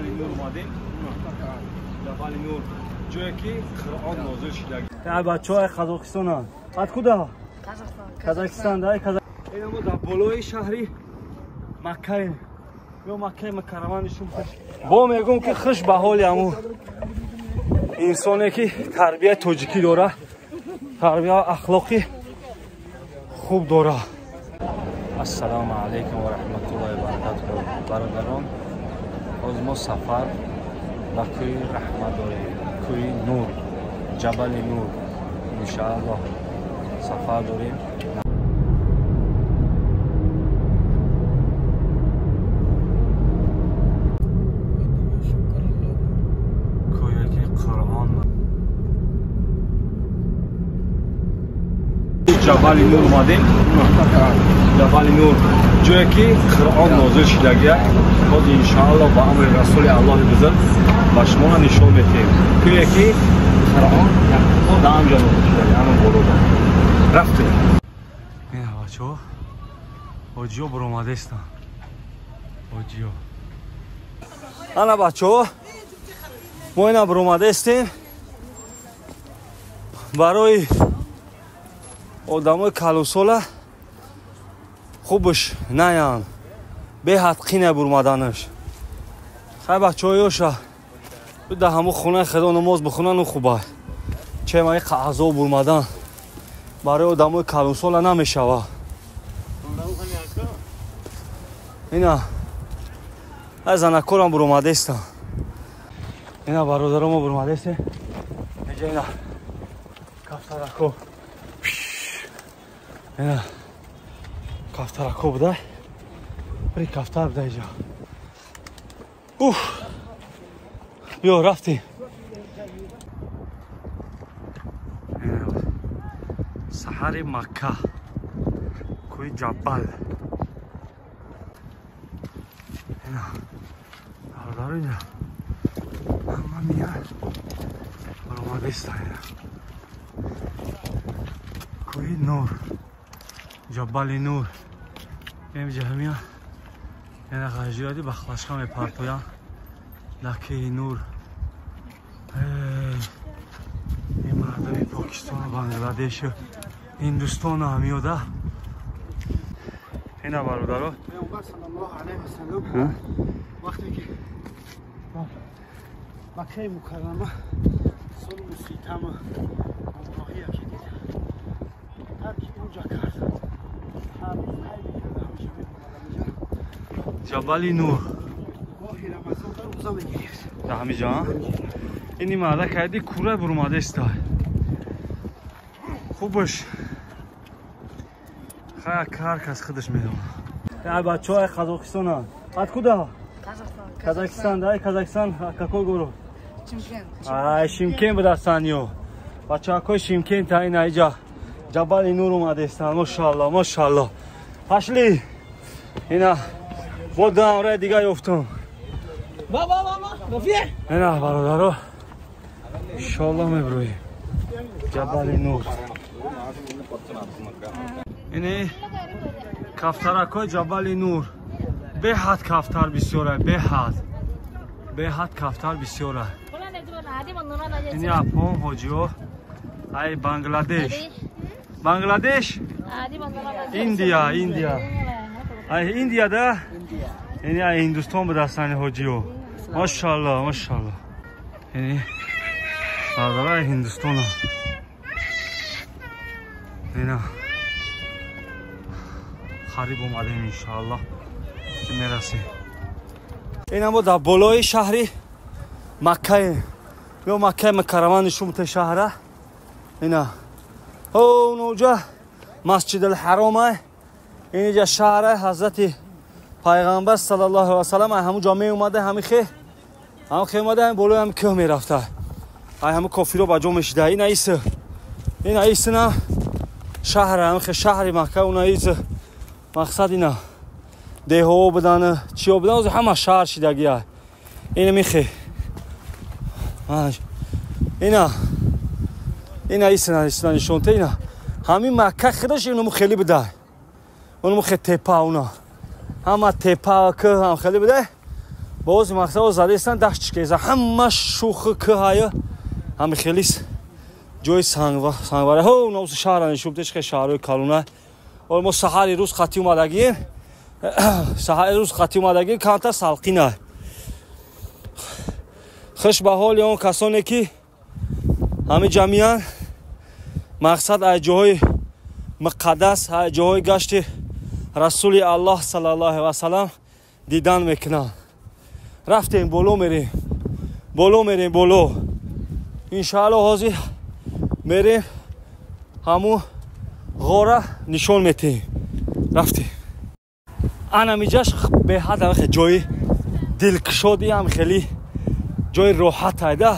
Ҷабали Нур омадем. Ҷабали Нур ҷое ки Қуръон нозил шуда. Бачаҳои Қазоқистонанд. Откуда? Казахстан. Казахстан, да? Ин мо дар болои шаҳри Маккаем. Ё Маккаи Мукаррама нишон. Бо мегӯм ки хуш ба ҳоли ҳамун инсоне ки тарбияи тоҷикӣ дора, тарбия ахлоқи хуб дора. Ассалому алайкум ва раҳматуллоҳи ва баракатуҳ. Бародарон, ҳоз мо сафар ба кӯҳи Раҳмат дорем, кӯҳи Нур, Ҷабали Нур. Иншааллоҳ сафар дорем. Кӯҳе ки Қуръон Ҷабали Нур омадем. Ҷабали Нур ҷое ки Қуръон нозил шудагия. Ҳоз иншааллоҳ ба амри Расули Аллоҳи бузург ба шуморо нишон медиҳем. Кӯҳе ки Қуръон дар ҳамҷо нозил шудагия, ҳамон болода. Рафтем. Ина бачаҳо, ҳоҷиё баромадестанд. Ҳоҷиё. Ана бачаҳо, мо ина баромадестем барои одамои калонсола хубш наянд, беҳад қина бурмаданаш. Хай бачаҳо ёша дар ҳамон хонаи худо намоз бихонану хуба. Чема иқа азоб бурмадан барои одамои калонсола намешава. Ина ай занакорам буромадестам. Ина бародаро мо буромадестем. Иҷа ина кафтарако. Ина кафтарако буда. При кафтар буда иҷа. Уф! Биё рафтем. Саҳари Макка, кӯҳи Ҷаббал. Ина бародаро ина ҳама меяд баромадестан. Ина кӯҳи Нур, Ҷаббали Нур. Инҷа ҳамия ина ғажиёди ба хлашка мепартоянд дар кӯҳи Нур. Ин мардуми Покистону Бангладешу Ҳиндустону ҳамиёда. Ина бародаро, Паёмбар саллаллоҳу алайҳи васаллам вақте ки Маккаи Мукаррама зулму ситаму гумроҳия ки дид, тарки унҷа кард, ҳар рӯз тай мекард, ҳамеша меомад ҳамиҷа. Ҷабали Нур моҳи Рамазон рӯза мегирифт дар ҳамиҷа. Ини марда кайди кура бурумадеста. Хубш хай ҳар кас худаш медонад. Ай бачаҳои Қазоқистонанд. Откуда? Казахстан. Казахстан, да? Казахстан, какой город? Чимкент. Ай, Шимкент будастанд ё. Бачаҳои Шимкент та ина иҷа Ҷабали Нур омадестанд. Мошааллоҳ, мошааллоҳ. Пошли. Ина бо ду ҳамраи дига ёфтум. Ина бародаро, иншоаллоҳ мебироем Ҷабали Нур. Ини кафтаракҳои Ҷабали Нур. Беҳад кафтар бисёра, беҳад. Беҳад кафтар бисёра. Ини апон ҳоҷиҳо ай Бангладеш. Бангладеш? Индия, Индия. Ай Индия да? Ини ай Ҳиндустон будастанд ҳоҷиҳо. Мошааллоҳ, мошааллоҳ. Ини бародаро ай Ҳиндустона. Ина қариб омадем иншааллоҳ ки мерасем. Ина мо дар болои шаҳри Маккаем. Ё Маккаи Мукаррама нишон медиҳад шаҳра. Ина онҷа Масҷидулҳаром ай. Инҷа шаҳра ҳазрати Пайғамбар саллаллоҳу алайҳи васаллам ай ҳамун ҷо меомада, ҳамин хе ҳамин хе омада, ҳамин болои ҳамин кӯҳ мерафта. Ай ҳамин кофиро ба ҷо мешида. Ина ис, ина исна шаҳр, ҳамин хе шаҳри Макка, уна ис мақсад ина деҳҳо будан, чиё будан, ҳозир ҳама шаҳр шидагия. Ина михе ина ина исна исна нишонте. Ина ҳамин Макка худаш иному хеле буда, уному хе тепа, уна ҳама тепа кӯҳ ҳам хеле буда. Боз мақсад задестан дашт чикеза ҳама шух кӯҳая ҳами хелис ҷои сангвара ҳо нобус шаҳра нишон бите чихе шаҳрҳои калона. Ҳол мо саҳари рӯз қатӣ омадагием. Саҳари рӯз қатӣ омадагием камтар салқина. Хуш ба ҳоли он касоне ки ҳами ҷамъиян мақсад аз ҷоҳои муқаддас, аз ҷоҳои гашти Расули Аллоҳ саллаллоҳу алайҳи васаллам дидан мекунанд. Рафтем боло мерем. Боло мерем боло. Иншааллоҳ ҳозир мерем ҳамун ғора нишон метиҳем. Рафтем. Анамиҷаш беҳад ҳам ҷои дилкушоди ҳам хеле ҷои роҳат айда.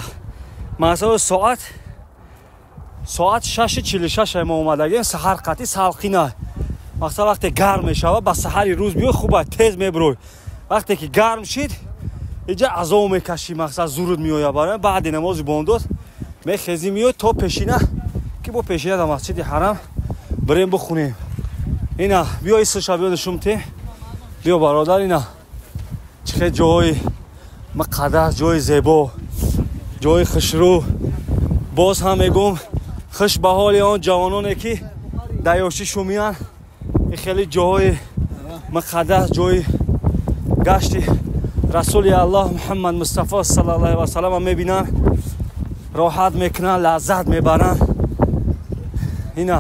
Масалан соат 6:46 мо омадагем, саҳар қатъи салқина. Мақсад вақте гарм мешава, ба саҳари рӯз биёй хуб тез мебурой. Вақте ки гарм шид, иҷа азоб мекашӣ, мақсад зуруд меояд барои баъди намози бомдод мехезӣ меояд то пешина ки бо пешина дар масҷиди ҳарам бирем бихунем. Ина биё исша биё нишон бите. Биё бародар, ина чихе ҷои муқаддас, ҷои зебо, ҷои хушрӯ. Боз ҳам мегӯм хуш ба ҳоли он ҷавононе ки дар ёшӣ шумиянд. Ин хеле ҷоҳои муқаддас, ҷои гашти Расули Аллоҳ Муҳаммад Мустафо саллаллоҳу алайҳи васаллам мебинанд, роҳат мекунанд, лаззат мебаранд. Ина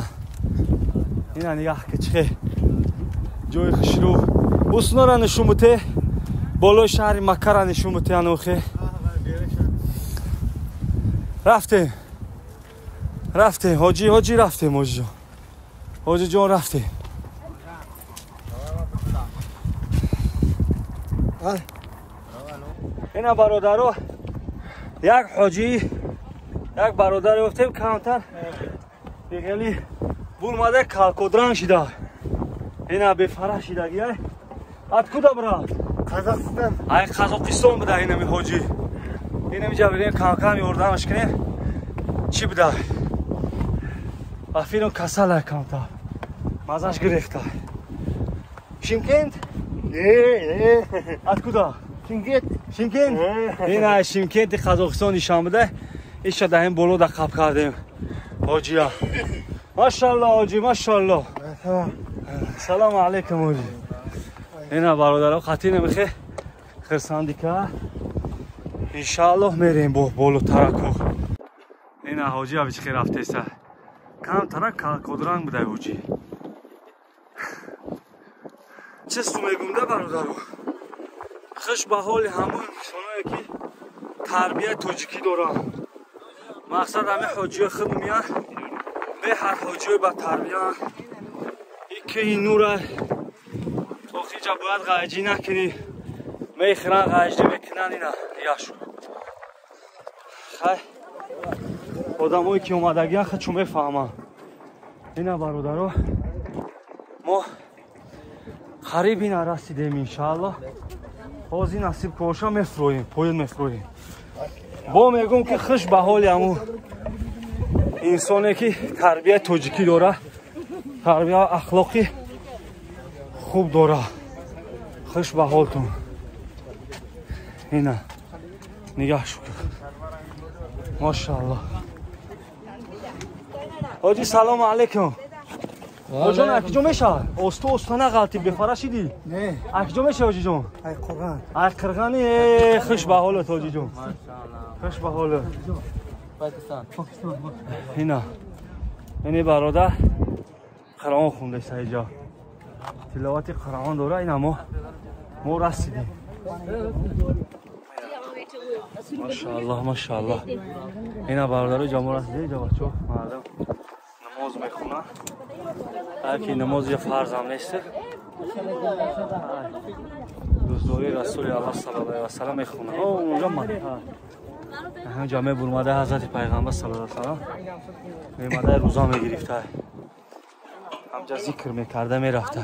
ина нигаҳ ки чихе ҷои хушрӯ. Ҳуснора нишон бите, болои шаҳри Маккара нишон бите анохе. Рафтем. Рафтем, ҳоҷӣ, ҳоҷӣ рафтем, ҳоҷӣ ҷон. Ҳоҷӣ ҷон рафтем. Ина бародаро, як ҳоҷӣ, як бародар ёфтем камтар. Хеле бурмада калкодранг шида. Ина бефара шидагӣ. Откуда, брат? Казахстан. Ай Қазоқистон буда инами ҳоҷӣ. Инами ҷа бирем кам-кам ёрдамаш кунем. Чӣ буда? Афирон касала камтар. Мазаш гирифта. Шимкент? Не. Откуда? Шимкент. Шимкент? Ина Шимкенти Қазоқистон нишон буда. Иша даҳем боло да қаб кардем. Ҳоҷия. Машаллоҳ ҳоҷӣ, машаллоҳ. Салому алайкум ҳоҷӣ. Ина бародаро қатъи намехе хирсанди ка. Иншааллоҳ мерем бо боло тараку. Ина ҳоҷӣ авич хе рафтеса. Камтара калкодранг буда ҳоҷӣ. Чӣ су мегум да бародаро? Хуш ба ҳоли ҳамон инсоное ки тарбияи тоҷикӣ доранд. Мақсад ҳами ҳоҷиёи худ меянд, беҳад ҳоҷиёи ба тарбиянд. Икки нура охиҷа бояд ғайҷӣ накунӣ. Мехӯранд, ғайҷӣ мекунанд. Ина яшу. Хай одамое ки омадагиянд худшо мефаҳманд. Ина бародаро, мо қариб ина расидем иншааллоҳ. Ҳозир насиб коша мефурӯем, поён мефурӯем. Бо мегӯм ки хуш ба ҳоли ҳамун инсоне ки тарбияи тоҷикӣ дора, тарбияи ахлоқӣ хуб дора. Хуш ба ҳолтон. Ина нигаҳ шукр. Машааллоҳ. Ҳоҷӣ салому алайкум. Ҳоҷон акиҷо мешавад? Осто оста нағалтӣ бефара шидӣ? Не. Акиҷо мешавад ҳоҷиҷон? Ай Қурғон. Ай Қурғони, хуш ба ҳолат ҳоҷиҷон. Хуш ба ҳолат. Покистон. Покистон. Ина. Ини бародар Қуръон хондаист иҷо. Тиловати Қуръон дора. Ина мо расидем. Машааллоҳ, машааллоҳ. Ина бародаро ҷо мо расидем, иҷо бачаҳо мардум намоз мехонанд. Ки намоз я фарзам нест. Дӯстдории Расули Аллоҳ саллаллоҳу алайҳи васаллам мехонанд. О, онҷо Макка. Ҳамҷо мебурмада ҳазрати Пайғамбар саллаллоҳу алайҳи васаллам мемада рӯза мегирифта. Ҳамҷа зикр мекарда мерафта.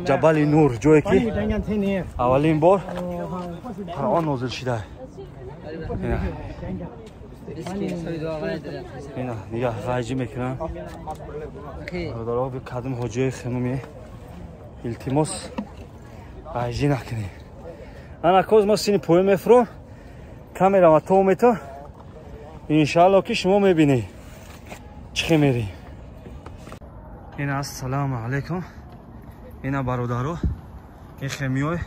Ҷабали Нур, ҷое ки аввалин бор Қуръон нозил шида. Ина нигаҳ ғайҷӣ мекунанд. Бародаро кадом ҳоҷиёи хунуме илтимос ғайҷӣ накунед. Ана коз мо сини поё мефуром, камерама то мета, иншаалло ки шумо мебинед чӣ хе мерӣ. Ина ассалому алайкум. Ина бародаро, ин хемиёй,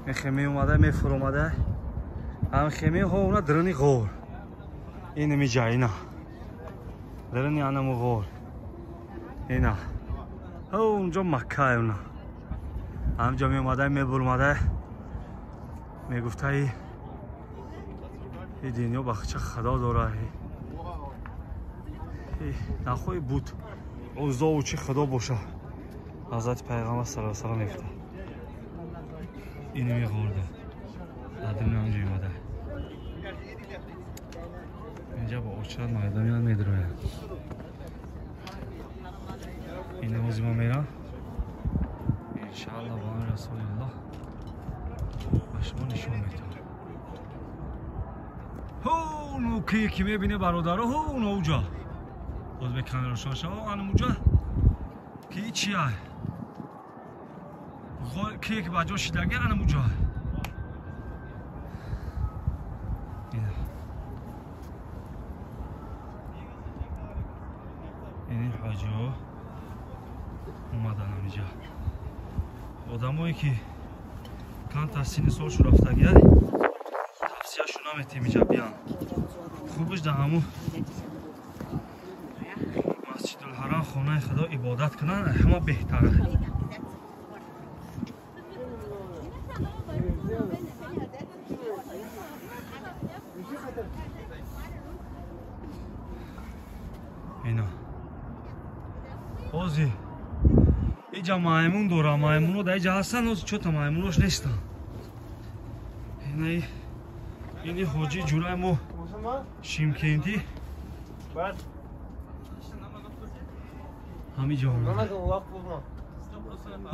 ин хеми омада мефуромада, ам хеми ҳо уна даруни ғор. Ин миҷа ина даруни анаму ғор. Ина ҳо унҷо Макка уна. Ҳамҷо меомада мебурмада, мегуфтаи и дунё бахча худо дора. Нахои буд узову чи худо боша. Ҳазрати Пайғамбар саллаллоҳу алайҳи васаллам мегуфта. Ини меғорда. Дар дунё ҳамҷо омада. Инҷа бо очрат мардамиан медрояд. Ин ози ма мерам. Иншааллоҳ ба Расулуллоҳ ба шумо нишон медиҳам. Ҳо, ну ки мебине бародаро, ҳо, ну уҷа. Боз бе камера рошан шава, анам уҷа. Ки чия? Ки ки ба ҷо шидаги анам уҷа. Ини ҳоҷиҳо омадан инҷа. Одамое ки камтар синни солшу рафтагиай, тавсияшу наметем инҷа биям. Хубш дар ҳамун Масҷидулҳарам хонаи Худо ибодат кунанд, ҳама беҳтара. Ина ози иҷа маймун дора, маймуно дар иҷа ҳастанд, ози чота маймунош нестанд. Ини ҳоҷи ҷураи мо Шимкентӣ ҳамиҷа омада.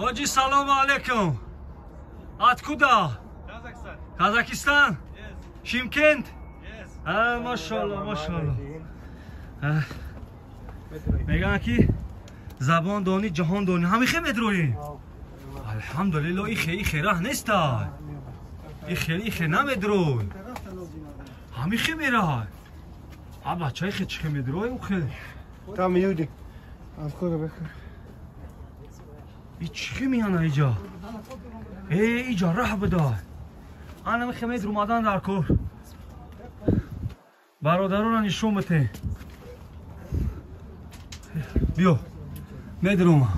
Ҳоҷи салому алайкум. Откуда? Казахстан. Шимкент? Машалло, машалло. Мегӯянд ки забон дони ҷаҳон дони. Ҳамин хе медроӣ? Алҳамдулилло, ихе раҳ неста. Ихе намедроӣ. Ҳамин хе мерай. А бача ихе чӣ хе медроӣ ухе? Там люди. Откуда бехе? И чӣ хе меяна иҷа? Иҷа раҳ бидай. Ана хе медрумадан дар кор. Бародарона нишон бите. Биё. Медрума.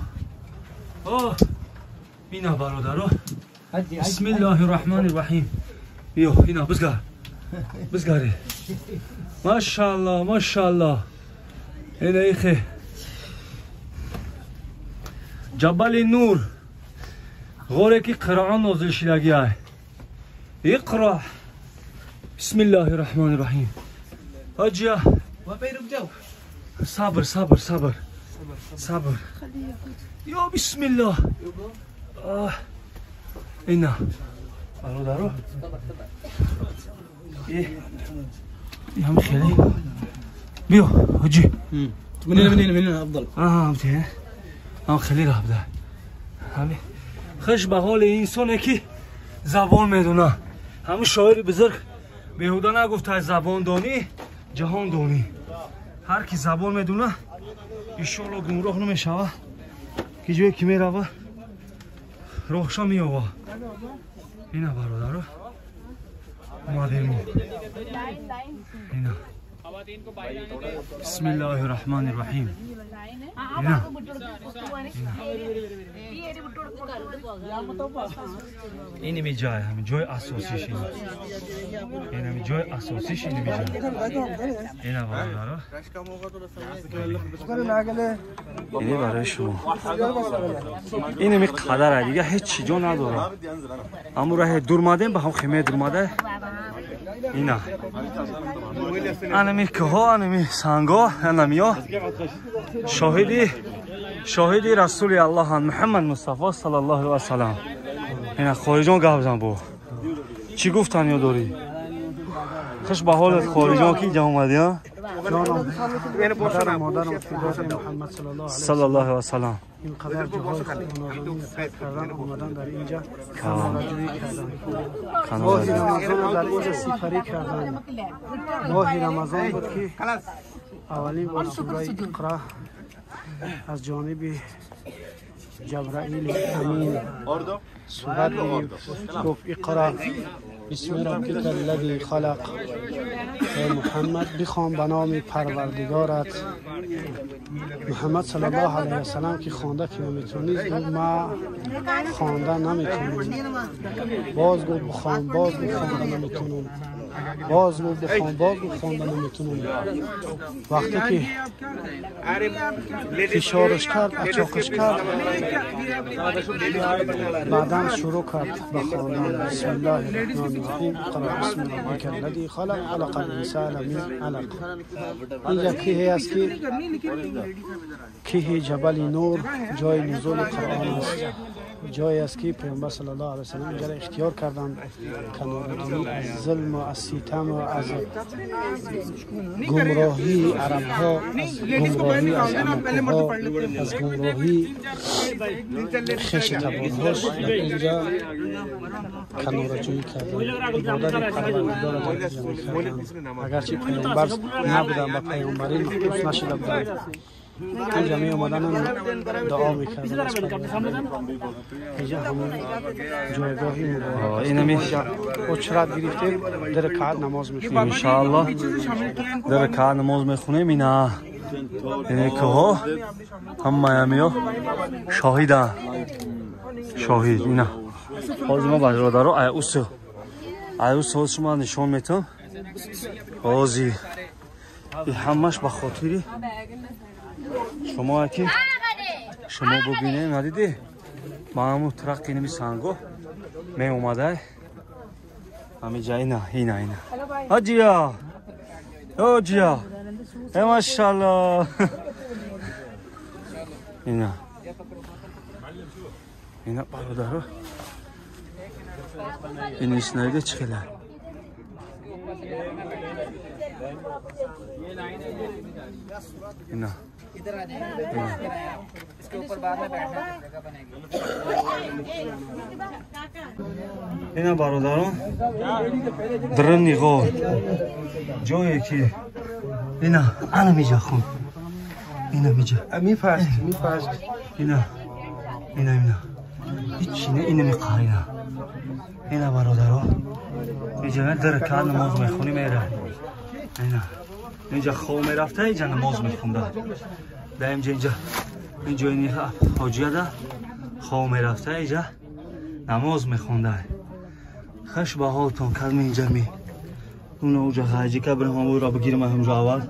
О, ина бародаро. Бисмиллаҳир раҳмонир раҳим. Биё, ина бизгар. Бизгари. Машааллоҳ, машааллоҳ. Ина ихе. Ҷабали Нур. Ғоре ки Қуръон нозил шидагиай. Иқро. Бисмиллаҳир раҳмонир раҳим. Ҳоҷия. Сабр, сабр, сабр. Сабр. Ё бисмиллоҳ. Ина. Бародаро. Ҳам хеле. Биё, ҳоҷи. من هنا من هنا من هنا افضل. ҳам хеле раҳ буда. ҳами хуш ба ҳоли инсоне ки забон медона. Ҳамун шоири бузург беҳуда нагуфта забон донӣ, ҷаҳон донӣ. Ҳар ки забон медона, иншоалло гумроҳ намешава. Ки ҷое ки мерава, роҳша меёва. Ина бародаро, омадем. Ина бисмиллаҳи раҳмони раҳим. Ина иними ҷай, ҳамин ҷои асосиш ина. Инами ҷои асосиш иними ҷай. Ина бародаро. Ини барои шумо. Инами қадара дига ҳеҷ чи ҷо надора. Аммо раҳе дур мадем, ба ҳам хеме дур мада. Ина. Анами кӯҳо, анами санго, анамиё шоҳиди Расули Аллоҳ Муҳаммад Мустафо саллаллоҳу алайҳи васаллам. Ина хориҷон гап зан бо. Чӣ гуфтан ё дорӣ? Хуш ба ҳолат хориҷон ки инҷа омадӣ, а? جانم مادرم فدای محمد صلی الله علیه و سلم. اینقدر جاهای خوب کردن آمدن در اینجا کناره‌جویی کردن. ماه رمضان در اینجا سپری کردن. ماه رمضان بود که اولین بار سوره اقرا از جانب جبرائیل امین صورت گرفت. گفت اقرا بسم ربک الذی خلق. ای محمد بخوان به نام پروردگارت. محمد صلی الله علیه و سلم که خوانده که نمیتونید، گفت ما خوانده نمیتونم. باز گفت بخوان، باز گفت خوانده نمیتونم. باز گفت بخوان، باز گفت خوانده نمیتونم. وقتی که فشارش کرد، اچاقش کرد، بعدا شروع کرد به خواندن. بسم الله الرحمن الرحیم اقرأ بسم ربک الذی خلق خلق الانسان من علق. اینجا کوهی است که کوه جبل نور جای نزول قرآن است. جایی است که پیامبر صلی الله علیه و سلم اینجا را اختیار کردند. کناره‌گیری از ظلم و از ستم و از گمراهی عربها، از گمراهی از امکوها، از گمراهی خویش تبارهاش در اینجا کناره‌جویی کردند. عبادت پروردگار را در اینجا می‌کردند. اگرچه پیامبر نبودند و پیامبری مخصوص نشده بودند، اینجا می آمدن دعا میکردن از پروردگار. اینجا همون جایگاهی مبارک اینجا اجرت گرفتیم، در رکعت نماز میخونیم انشاءالله. در رکعت نماز میخونیم. اینا اینه که ها هم میامیو شاهیدن، شاهید اینا. حاضر ما برادرو ایوسو ایوسو شما نشون میتم. حاضر این همش به خاطری شما که شما ببینید ندیدی ما همون ترق اینمی سنگو می اومده همین جای. اینا اینا اینا حاجیا حاجیا ای ماشاءالله. اینا اینا برادرو این اسنایده چخیله. اینا اینا برادران درنی غار جایی که اینا انا میجا خون اینا میجا میفرست میفرست اینا اینا اینا هیچ نه اینا میقار اینا اینا برادران اینجا در کار نماز میخونی میره. اینا اینجا خواب میرفته، اینجا نماز میخونده. در اینجا اینجا اینجا این حاجیه ده خواب میرفته، اینجا نماز میخونده. خوش به حالتون کلمه اینجا می اون اونجا خارجی که برم همون را بگیرم همونجا اول.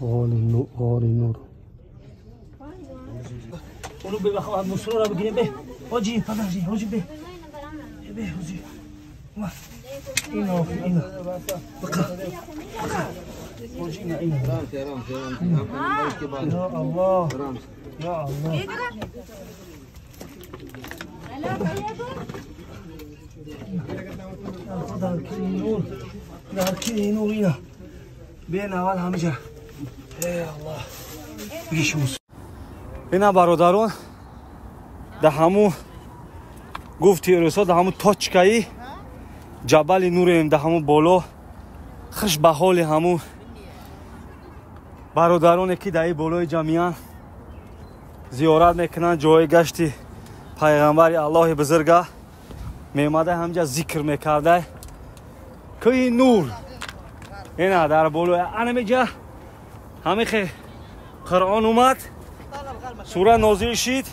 غار نور اونو به بخواه مسلو را بگیریم. به حاجی پدرجی حاجی به به حاجی اینا اینا بقا بقا حاجی اینا اینا. یا الله یا الله. در کی نور در کی نور اینا بین اول همه ای الله بگیشموس. اینا برادران ده همو گفتی روسا ده همو تاچکایی جبل نوریم ده همو بالا. خوش به حال همو برادران که در بالای جمعیان زیارت میکنن جای گشتی پیغمبر الله بزرگه میمده همجا ذکر میکرده. کوه نور اینا در بالای انمیجا همه قرآن اومد سوره نازل شد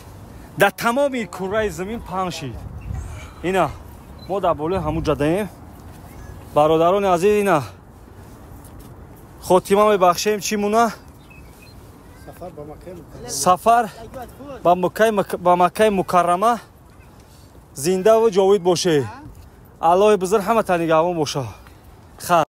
در تمام کره زمین پهن شد. اینا ما در بالای همون جاده برادران عزیز. اینا خاتمه میبخشیم چی مونه؟ سفر به مکه مکرمه. زنده و جاوید باشه. Аллоҳи бузург ҳамата нигаҳбон боша.